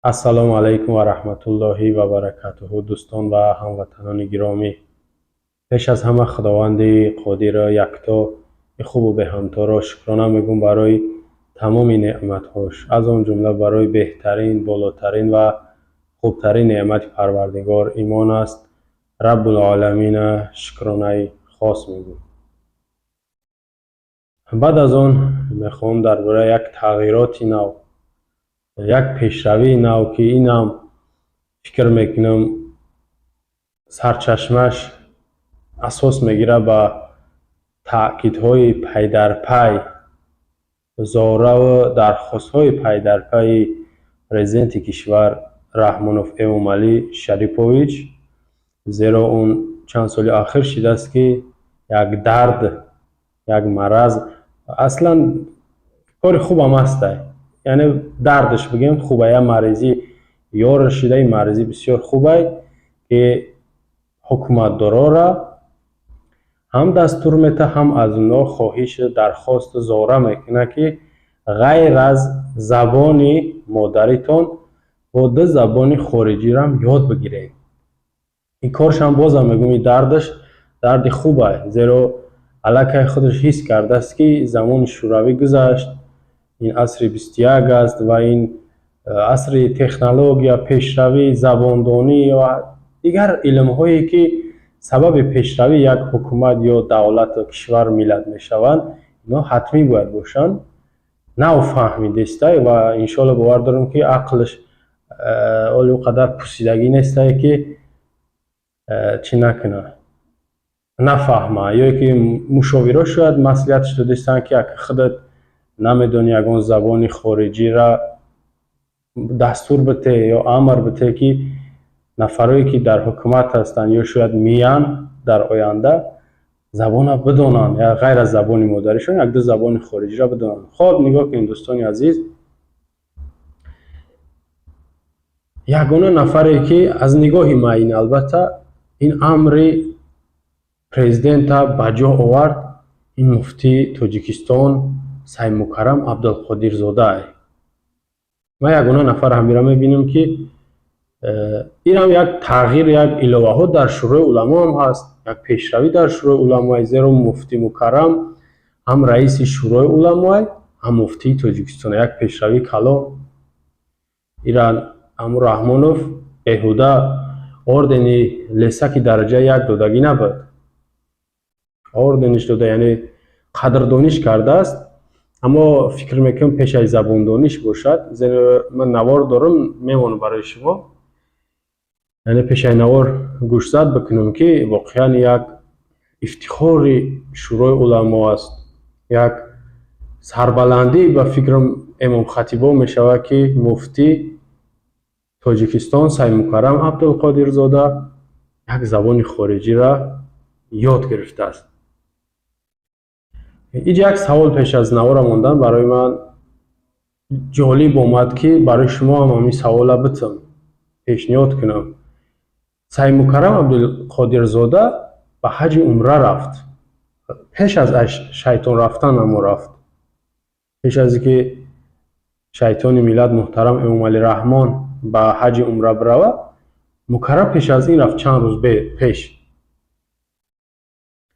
Ассалому алайкум ва раҳматуллоҳи ва баракатуҳу, дӯстон ва ҳамватанони гиромӣ. Пеш аз ҳама Худованди Қодиру Якто, хубу беҳамторо шукрона мегӯм барои тамоми неъматҳош, аз он ҷумла барои беҳтарин, болотарин ва хубтарин неъмати Парвардигор имон аст. Раббулоламина шукронаи хос мегӯм. Баъд аз он мехоҳам дар бораи як тағйироти нав, як пешравии нав, ки инам фикр мекунам, сарчашмааш асос мегирад ба таъкидҳои пайдарпай, зораву дархостҳои пайдарпайи президенти кишвар Раҳмонов Эмомалӣ Шарипович, зеро он чанд соли ахир шидааст, ки як дард, як мараз, аслан кори хубам ҳастай, яъне дардаш бигем хуба, як маризӣ ёр шида. Ин маризӣ бисёр хубай, ки ҳукуматдорора ҳам дастур метаҳад, ҳам аз онҳо хоҳишу дархосту зора мекунад, ки ғайр аз забони модаритон бо ду забони хориҷиро ҳам ёд бигиред. Ин коршам, бозам мегӯм, ин дардаш дарди хубай, зеро аллакай худаш ҳис кардааст, ки замони Шӯравӣ гузашт, ин асри 21 аст ва ин асри технология, пешравӣ, забондонӣ ва дигар илмҳое, ки сабаби пешравии як ҳукумат ё давлату кишвару миллат мешаванд, инҳо ҳатмӣ бояд бошанд. Нав фаҳмидестай ва иншоалло бовар дорам, ки ақлаш оли ӯ қадар пусидагӣ нестае, ки чӣ накунад, нафаҳма, ё ки мушовиро шояд маслиҳатш додистанд, ки ака, худат намедонӣ ягон забони хориҷира, дастур бите ё амр бите, ки нафарое, ки дар ҳукумат ҳастанд ё шояд меянд дар оянда, забона бидонанд, ғайр аз забони модаришон як ду забони хориҷиро бидонанд. Хоб, нигоҳ кунед, дӯстони азиз, ягона нафаре, ки аз нигоҳи ман ин, албатта, ин амри президента ба ҷо овард, ин муфтии Тоҷикистон Саймукаррам Абдулқодирзодае. Ман ягона нафар ҳамира мебинам, ки инам як тағйир, як иловаҳо дар Шӯрои уламо ҳам ҳаст, як пешравӣ дар Шӯрои уламое, зеро муфтӣ Мукаррам ҳам раиси Шӯрои уламое, ҳам муфтии Тоҷикистон. Як пешравии калон. Ира аму Раҳмонов беҳуда ордени Лесаки дараҷаи як додагӣ набуд. Ордениш дода, яъне қадрдониш кардааст. Аммо фикр мекунам, пеш аз забондониш бошад, зеро ман навор дорам, мемонам барои шумо, яъне пешаи навор гӯшзад бикунам, ки воқеан як ифтихори Шӯрои уламо аст, як сарбаландӣ ба фикрам имомхатибо мешавад, ки муфтӣ Тоҷикистон Саймукаррам Абдулқодирзода як забони хориҷиро ёд гирифтааст. Иҷа як савол пеш аз навора мондан барои ман ҷолиб омад, ки барои шумо ҳам ҳамин савола битам, пешниҳод кунам. Саймукаррам Абдулқодирзода ба ҳаҷи умра рафт. Пеш аз шайтон рафтан амо рафт, пеш аз ин ки шайтони миллат муҳтарам Эмомалӣ Раҳмон ба ҳаҷи умра биравад, Мукаррам пеш аз ин рафт, чанд рӯз пеш.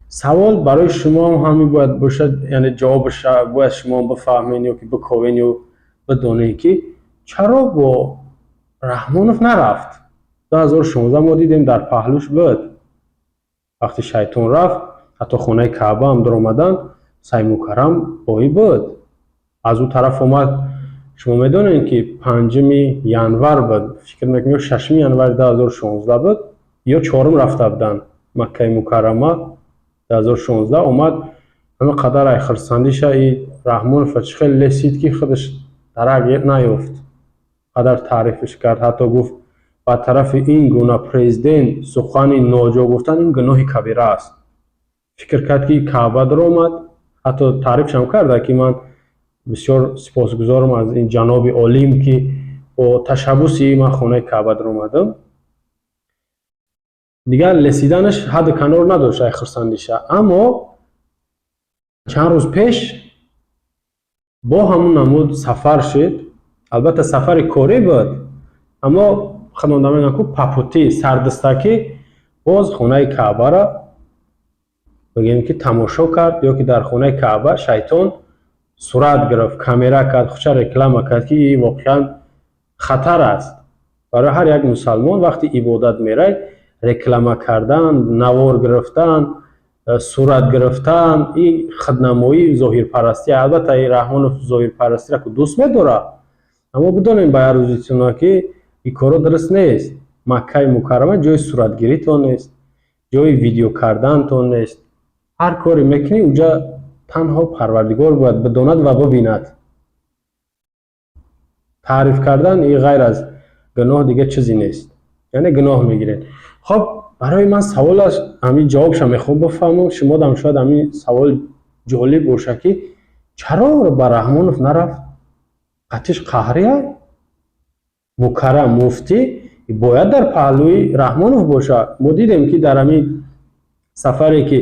Савол барои шумо ҳам ҳамин бояд бошад, яъне ҷавобаш бояд шумо бифаҳмед ё ки биковен ё бидонед, ки чаро бо Раҳмонов нарафт? 2016 мо дидем, дар паҳлӯш буд. Вақте шайтон рафт, ҳатто хонаи Каъба ҳам даромаданд, Саймукаррам боӣ буд. Аз ӯ тараф омад. Шумо медонед, ки 5-уми январ буд, фикр мекунам, ё 6-уми январи 2016 буд, ё 4-ум рафта буданд Маккаи Мукаррама 2016. Омад, ҳама қадар ай хурсандиша и Раҳмонова чӣ хел лесид, ки худаш дарак наёфт, қадар таърифиш кард. Ҳатто гуфт, ба тарафи ин гуна президент сухани ноҷо гуфтан ин гуноҳи кабира аст. Фикр кард, ки Каъба даромад, ҳатто таърифшам карда, ки ман бисёр сипосгузорам аз ин ҷаноби олим, ки бо ташаббуси ман хонаи Каъба даромадам. Дигар лесиданаш ҳадду канор надошт ай хурсандиша. Аммо чанд рӯз пеш бо ҳамун намуд сафар шуд. Албатта, сафари корӣ буд. Аммо худонда мегӯянд, ку по пути сардистакӣ боз хонаи Каъбаро бигӯем, ки тамошо кард ё ки дар хонаи Каъба шайтон сурат гирифт, камера кард, худша реклама кард, ки ин воқеан хатар аст барои ҳар як мусалмон. Вақти ибодат мерай, реклама кардан, навор гирифтан, сурат гирифтан — ин худнамоӣ, зоҳирпарастӣ. Албатта, ин Раҳмонов зоҳирпарастиро ку дӯст медорад, аммо бидонем ба як рӯзитона, ки ин корро дуруст нест. Маккаи Мукаррама ҷои суратгиритон нест, ҷои видео кардантон нест. Ҳар коре мекунӣ, уҷа танҳо Парвардигор бояд бидонад ва бибинад. Таъриф кардан — ин ғайр аз гуноҳ дига чизе нест, яъне гуноҳ мегиред. Хоб, барои ман савол аст, ҳамин ҷавобша мехоҳам бифаҳмам. Шумодам шояд ҳамин савол ҷолиб бошад, ки чаро ба Раҳмонов нарафт? Қатиш қаҳрия? Мукаррам муфтӣ бояд дар паҳлӯи Раҳмонов бошад. Мо дидем, ки дар ҳамин сафаре, ки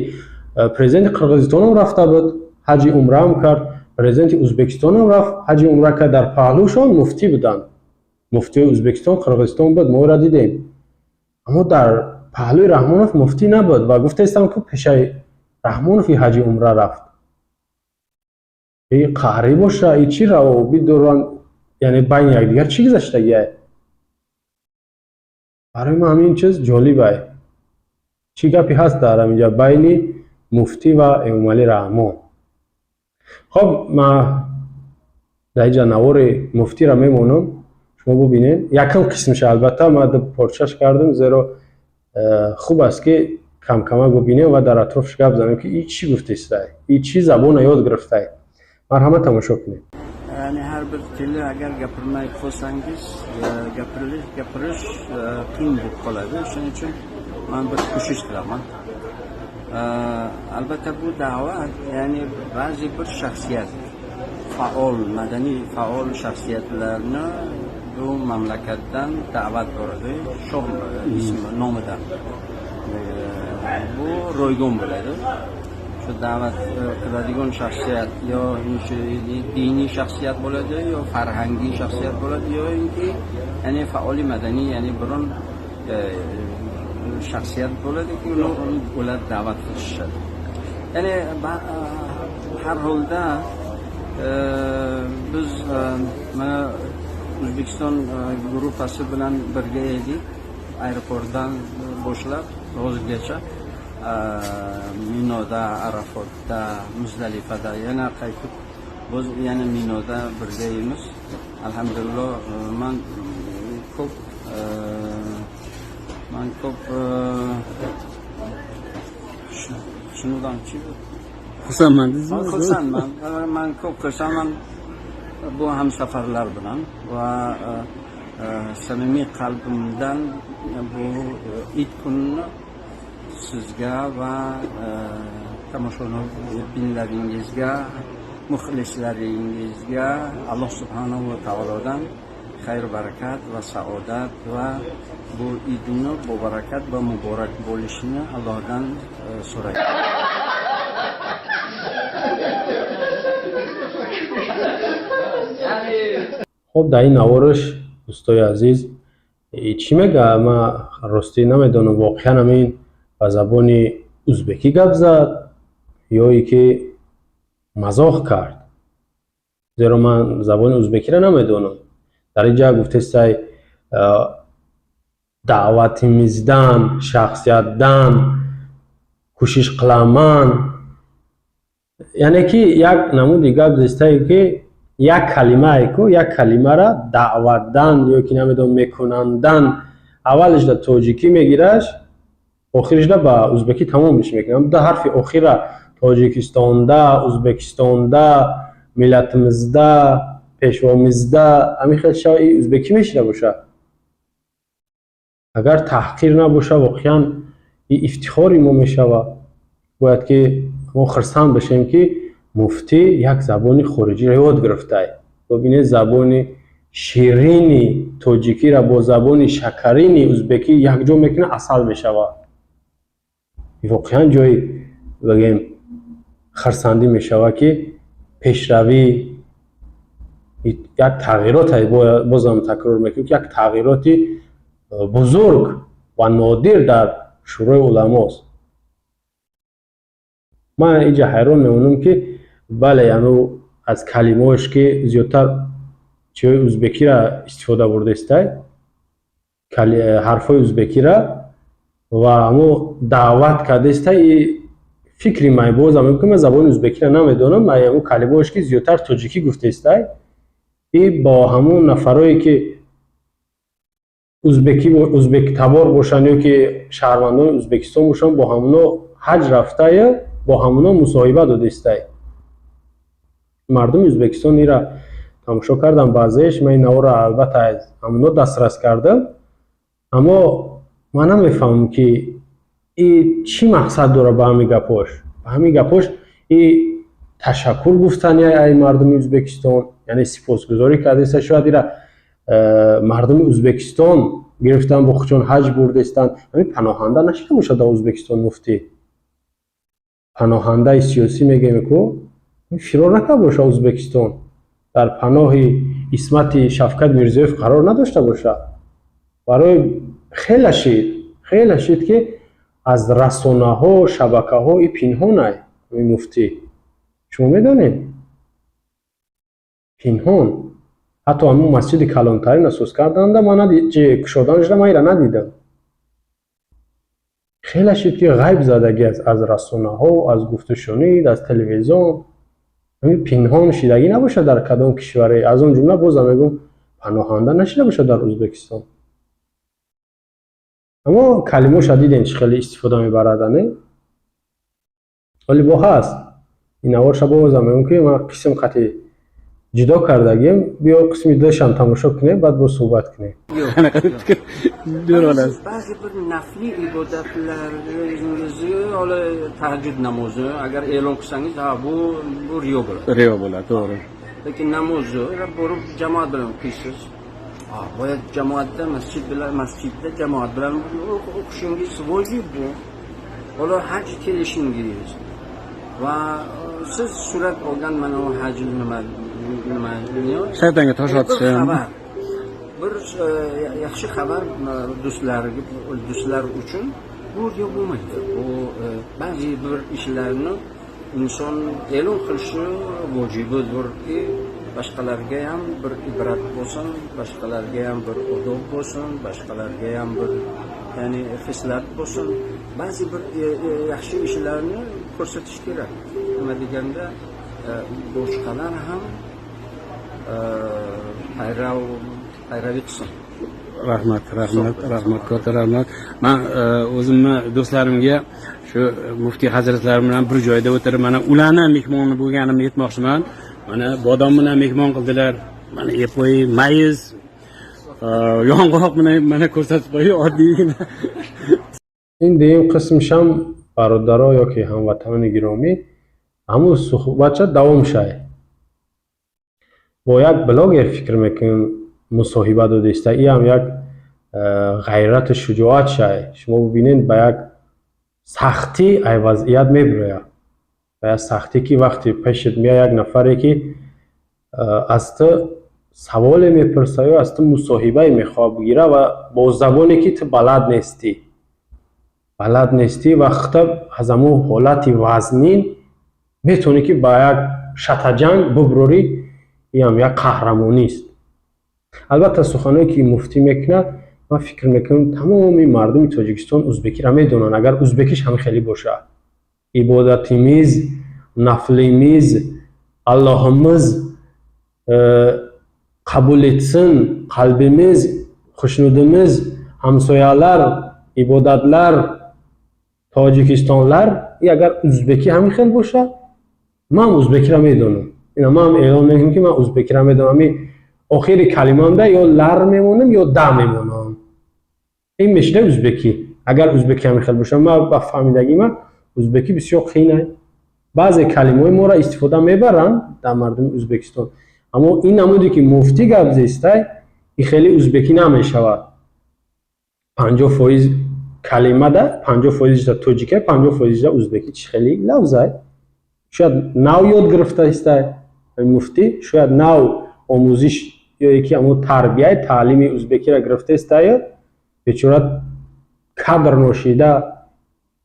президенти Қирғизистонам рафта буд, ҳаҷи умраам кард, президенти Ӯзбекистонам рафт, ҳаҷи умра кард, дар паҳлӯшон муфтӣ буданд. Муфтиҳои Ӯзбекистон, Қирғизистон буд, мо ӯро дидем, аммо дар паҳлӯи Раҳмонов муфтӣ набуд. Ва гуфтаистам, ки пешаи Раҳмонов и ҳаҷи умра рафт. И қаҳрӣ боша, и чӣ равобит доранд, яъне байни якдигар чӣ гузаштагиай? Барои ман ҳамин чиз ҷолибай. Чӣ гапе ҳаст дар ҳаминҷа байни муфтӣ ва Эмомалӣ Раҳмон? Хоб, ман дар инҷа навори муфтиро мемонам, шумо бубинед якум қисмша. Албатта, ман порчаш кардам, зеро хуб аст, ки камкамак бубинем ва дар атрофш гап занем, ки и чӣ гуфтистай, и чӣ забона ёд гирифтай. Марҳамат, тамошо кунед. Ya'ni har bir tilni agar gapirmay qolsangiz, gapirish qiyin bo'lib qoladi. Shuning uchun man bir ko'shish qilaman. Albatta, bu da'vat, ya'ni ba'zi bir shaxsiyat, faol, madaniy faol shaxsiyatlarni bu mamlakatdan da'vat boradi shoh ismi nomidan. Bu ro'ygon bo'ladi. Shu da'vat qiladigan shaxsiyat yo shu diniy shaxsiyat bo'ladi, yo farhangiy shaxsiyat bo'ladi, yoinki ya'ni faoliy madaniy, ya'ni biron shaxsiyat bo'ladiki, uni ular da'vat qilishadi. Ya'ni har holda biz mana O'zbekiston gruppasi bilan birga edik aeroportdan boshlab hozirgacha, Minoda, Arafotda, Muzdalifada, yana qaytib biz yana Minoda birgaymiz. Alhamdulillah, man ko'p shundan Xursandman deysizmi? Man xursandman. Man ko'p xursandman bu hamsafarlar bilan va samimiy qalbimdan bu id kunini sizga va tomoshabinlaringizga, muxlislaringizga Alloh subhanahu va taolodan xayr barakat va saodat va bu idni bobarakat va muborak bo'lishini Allohdan so'rayman. Хуб, дар ин навораш, дӯстои азиз, чӣ мега? Ман ростӣ намедонам, воқеан ҳамин ба забони узбекӣ гап зад ё и ки мазоҳ кард, зеро ман забони узбекиро намедонам. Дар ин ҷа гуфтестай даъватимиздан, шахсиятдан, кӯшиш qilaman, яъне ки як намуди гап зистае, ки як калимае ку, як калимара даъватдан ё ки намедонам мекунандан, аввалишда тоҷикӣ мегираш, охиришда ба узбекӣ тамомиш мекунам. Ду ҳарфи охира Тоҷикистонда, Узбекистонда, миллатимизда, пешвомизда, ҳамин хел шава, и узбекӣ мешида боша. Агар таҳқир набоша, воқеан и ифтихори мо мешава. Бояд ки мо хурсанд бошем, ки муфтӣ як забони хориҷиро ёд гирифтай. Бибинед, забони ширини тоҷикиро бо забони шакарини узбекӣ якҷо мекунад, асал мешавад. Воқеан ҷои бигем хурсандӣ мешавад, ки пешравӣ Як тағйироте, бозам такрор мекунем, ки як тағйироти бузург ва нодир дар Шӯрои уламост. Ман инҷа ҳайрон мемонам, ки бале, ану аз калимаҳош, ки зиёдтар чиҳои узбекира истифода бурдестай, ҳарфҳои узбекира, ва ҳамо даъват кардестай. И фикри ман, бозам мегӯям, ки ман забони узбекира намедонам, ҳамо калимаҳош, ки зиёдтар тоҷикӣ гуфтестай, и бо ҳамон нафарое, ки узбекӣ, узбектабор бошанд ё ки шаҳрвандони Узбекистон бошанд, бо ҳамоно ҳаҷ рафтая, бо ҳамоно мусоҳиба додистай. Мардуми Узбекистон ира тамошо кардам баъзеаш. Ман ин наворро албатта аз ҳамоно дастрас кардам, аммо ман намефаҳмам, ки и чӣ мақсад дорад ба ҳамин гапҳош. Ба ҳамин гапҳош и ташаккур гуфтани ай мардуми Узбекистон, яъне сипосгузорӣ кардеста. Шояд ира мардуми Узбекистон гирифтан, бо худшон ҳаҷ бурдестанд. Ҳамин паноҳанда нашида бошад дар Узбекистон муфтӣ, паноҳандаи сиёсӣ мегӯем ку, фирор накарда бошад Узбекистон, дар паноҳи исмати Шавкат Мирзиёев қарор надошта бошад. Барои хеле шид, хеле шид, ки аз расонаҳо, шабакаҳо и пинҳонай ҳамин муфтӣ. Шумо медонед, пинҳон. Ҳатто ҳамун масҷиди калонтарин асос карданда ман кушоданашра ман ира надидам. Хеле шид, ки ғайб задагӣ аст аз расонаҳо, аз гуфтушунид, аз телевизион. Ҳамин пинҳон шидагӣ набошад дар кадом кишваре, аз он ҷумла, бозам мегӯм, паноҳанда нашида бошад дар Узбекистон. Аммо калимаоша дидем, чӣ хеле истифода мебарад, не? Вале бо ҳаст ин наворша. Бозам мегӯм, ки ман қисм қати ҷудо кардагим. Биё, қисми душам тамошо кунем, баъд боз суҳбат кунем. Qanaqa fikr bera olasiz? Ba'zi bir nafli ibodatlaringizni, holi tahajjud namozi agar e'lon qilsangiz, ha, bu riyo bo'ladi. Riyo bo'ladi, to'g'ri. Lekin namozni borib jamoat bilan o'qiysiz. Ha, boya jamoatda, masjid bilan, masjidda jamoat bilan o'qishingiz vojib bu. Hali haj kelishingiz va siz surat olgan mana u haj nima nima Shaytonga tosh bir otish ham. xabar, bir yaxshi xabar do'stlarga, do'stlar uchun bu riyo bo'lmaydi. Bu ba'zi bir ishlarni inson e'lon qilishi vojibidirki, boshqalarga ham bir ibrat bo'lsin, boshqalarga ham bir odob bo'lsin, boshqalarga ham bir, ya'ni, xislat bo'lsin. Ba'zi bir yaxshi ishlarni ko'rsatish kerak. Nima deganda, boshqalar ham payravi qilsin. Rahmat, rahmat, rahmat, katta rahmat. Man o'zimni do'stlarimga shu muftiy hazratlari bilan bir joyda o'tirib, mana ularni mehmoni bo'lganimni aytmoqchiman. Mana bodom bilan mehmon qildilar, mana epoyi, mayiz, yong'oq bilan mana ko'rsatib qo'yay oddiygina. Ин дуюм қисмшам, бародаро ё ки ҳамватанони гиромӣ, ҳамун суҳбатча давом шай. Бо як блогер, фикр мекунем, мусоҳиба додиста. Иам як ғайрату шуҷоат шай. Шумо бибинед, ба як сахтӣ ай вазъият мебирояд, ба як сахтӣ, ки вақте пешет меяд як нафаре, ки аз ту саволе мепурса ё аз ту мусоҳибае мехоҳад бигирад ва бо забоне, ки ту балад нестӣ, балад нестӣ, ва худта аз ҳамун ҳолати вазнин метавонӣ, ки ба як шатаҷанг бубурорӣ. Иам як қаҳрамонист. Албатта, суханое, ки муфтӣ мекунад, ман фикр мекунам, тамоми мардуми Тоҷикистон узбекиро медонанд. Агар узбекиш ҳам хеле бошад, ибодатимиз, нафлимиз, Аллоҳимиз қабул etsin, қалбимиз, хушнудимиз, ҳамсоялар, ибодатлар, тоҷикистонлар. И агар узбекӣ ҳамин хел бошад, ман узбекиро медонам. Ина ман эълон мекунам, ки ман узбекиро медонам. И охири калимаамда ё лар мемонам, ё да мемонам. Ин мешида узбекӣ. Агар узбекӣ ҳамин хел бошад, ман ба фаҳмидагии ман, узбекӣ бисёр қийна. Баъзе калимаҳои моро истифода мебаранд дар мардуми Узбекистон, аммо ин намуде, ки муфтӣ гап зестай, ин хеле узбекӣ намешавад. 50% калимада, 50%-да тоҷика, 50%-да узбекӣ. Чӣ хеле лавзай? Шояд нав ёд гирифта истай муфтӣ, шояд нав. Омӯзиш ё ки ҳамун тарбияи таълими узбекиро гирифтаистаю, бечора кадр ношида,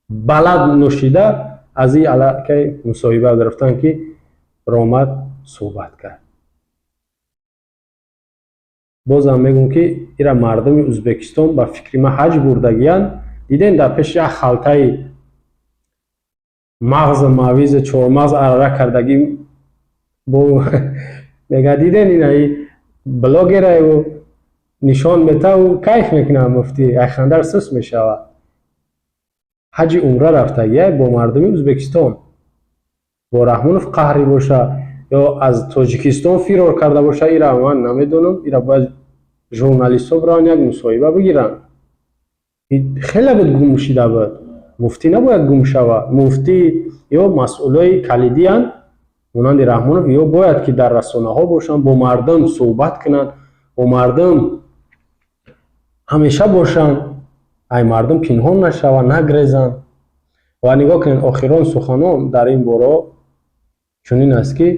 балад ношида, аз ин аллакай мусоҳиба гирифтан, ки ромад, суҳбат кард. Бозам мегӯм, ки ира мардуми Узбекистон, ба фикри ман, ҳаҷ бурдагиянд. Дидем, дар пеши як халтаи мағзу мавизу чормағз арара кардагӣ бо мега. Диден, инаи блогераю нишон метаву кайф мекунад. Муфтӣ айхандар сус мешавад. Ҳаҷи умра рафтагия бо мардуми Узбекистон. Бо Раҳмонов қаҳрӣ боша ё аз Тоҷикистон фирор карда боша, ира ман намедонам. Ира бояд журналистҳо бираванд, як мусоҳиба бигиранд. Хеле буд, гум шида буд. Муфтӣ набояд гум шавад. Муфтӣ ё масъулои калидиянд, монанди Раҳмонов, ё бояд ки дар расонаҳо бошанд, бо мардум суҳбат кунанд, бо мардум ҳамеша бошанд, ай мардум пинҳон нашаванд, нагрезанд. Ва нигоҳ кунед, охирон суханон дар ин боро чунин аст, ки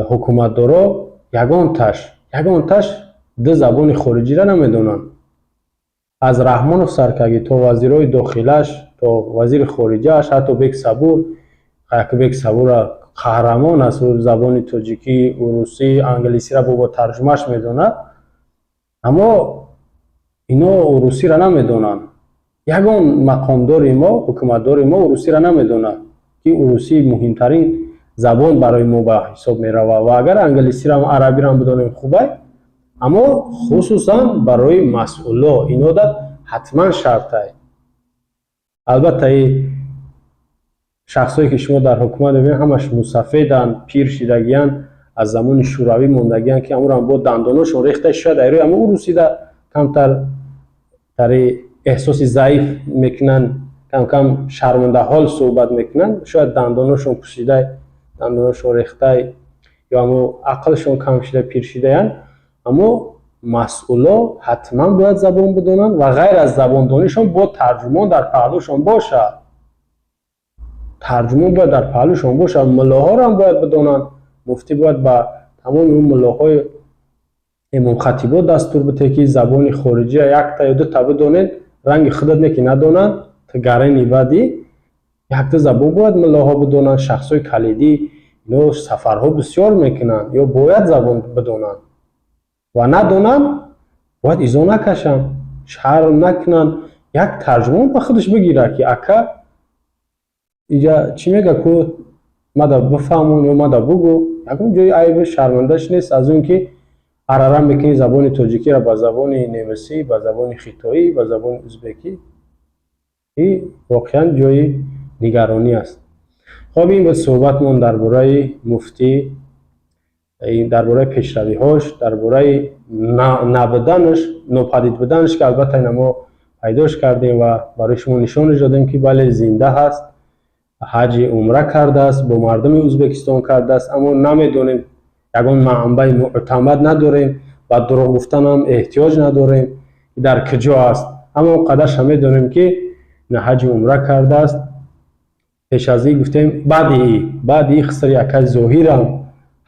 ҳукуматдоро ягонташ ду забони хориҷиро намедонанд, аз Раҳмонов саркагӣ то вазирҳои дохилаш, то вазири хориҷааш, ҳатто Бек Сабур. Бек Сабура қаҳрамон аст, ӯ забони тоҷикӣ, урусӣ, англисиро бо тарҷумааш медонад, аммо ино урусиро намедонанд. Ягон мақомдори мо, ҳукуматдори мо урусиро намедонад, ки урусӣ муҳимтарин забон барои мо ба ҳисоб меравад. Ва агар англисиро, арабиро бидонем, хубай, аммо хусусан барои масъуло ино да ҳатман шартай. Албатта, и шахсое, ки шумо дар ҳукумат мебинед, ҳамаш мусафеданд, пир шидагиянд, аз замони шӯравӣ мондагиянд, ки амурам бо дандоношон рехта. Шояд айрӯи ҳама урусида камтар тари эҳсоси заиф мекунанд, камкам шармандаҳол суҳбат мекунанд. Шояд дандоношон пӯсидай, дандоношон рехтай ё ҳамо ақлшон кам шида, пир шидаянд. Аммо масъуло ҳатман бояд забон бидонанд ва ғайр аз забондонишон бо тарҷумон дар паҳлӯшон бошад. Тарҷумон бояд дар паҳлӯшон бошад. Муллоҳоро ҳам бояд бидонанд. Муфтӣ бояд ба тамоми он муллоҳои имомхатибо дастур бите, ки забони хориҷия якта ё дута бидонед, ранги худат не, ки надонанд, гарени баъди якта забон бояд муллоҳо бидонанд. Шахсҳои калидӣ, ино сафарҳо бисёр мекунанд, ё бояд забон бидонанд. Ва надонанд, бояд изо накашанд, шарм накунанд, як тарҷумон ба худаш бигирад, ки ака, иҷа чӣ мега, ку мада бифаҳмон ё мада бугӯ. Ягон ҷои айби шармандаш нест аз он ки арара мекунӣ забони тоҷикиро ба забони немисӣ, ба забони хитоӣ, ба забони узбекӣ. И воқеан ҷои нигаронӣ аст. Хоб, ин буд суҳбатмон дар бораи муфтӣ, дар бораи пешравиҳош, дар бораи набуданаш, нопадид буданаш, ки албатта ина мо пайдош кардем ва барои шумо нишонаш додем, ки бале, зинда ҳаст, ҳаҷи умра кардааст, бо мардуми Узбекистон кардааст. Аммо намедонем, ягон манбаи мӯътамад надорем ва дурӯғ гуфтанам эҳтиёҷ надорем, дар куҷо аст. Аммо он қадарша медонем, ки ҳаҷи умра кардааст. Пеш аз ин гуфтем, баъди хисри акай Зоҳирам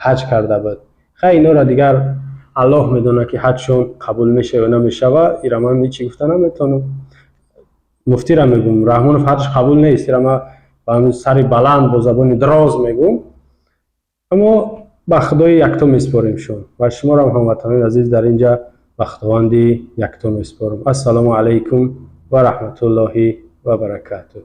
ҳаҷ карда буд. Хай, инора дигар Аллоҳ медонад, ки ҳаҷшон қабул мешава ё намешава. Ира ман ҳечи гуфта наметавонам. Муфтира мегӯм, Раҳмонов ҳаҷш қабул нест. Ира ман ба сари баланд, бо забони дароз мегӯм, аммо ба Худои якто месупорем шон ва шуморо, ҳамватанони азиз, дар инҷа ба Худованди якто месупорам. Ассалому алайкум ва раҳматуллоҳи ва баракатуҳ.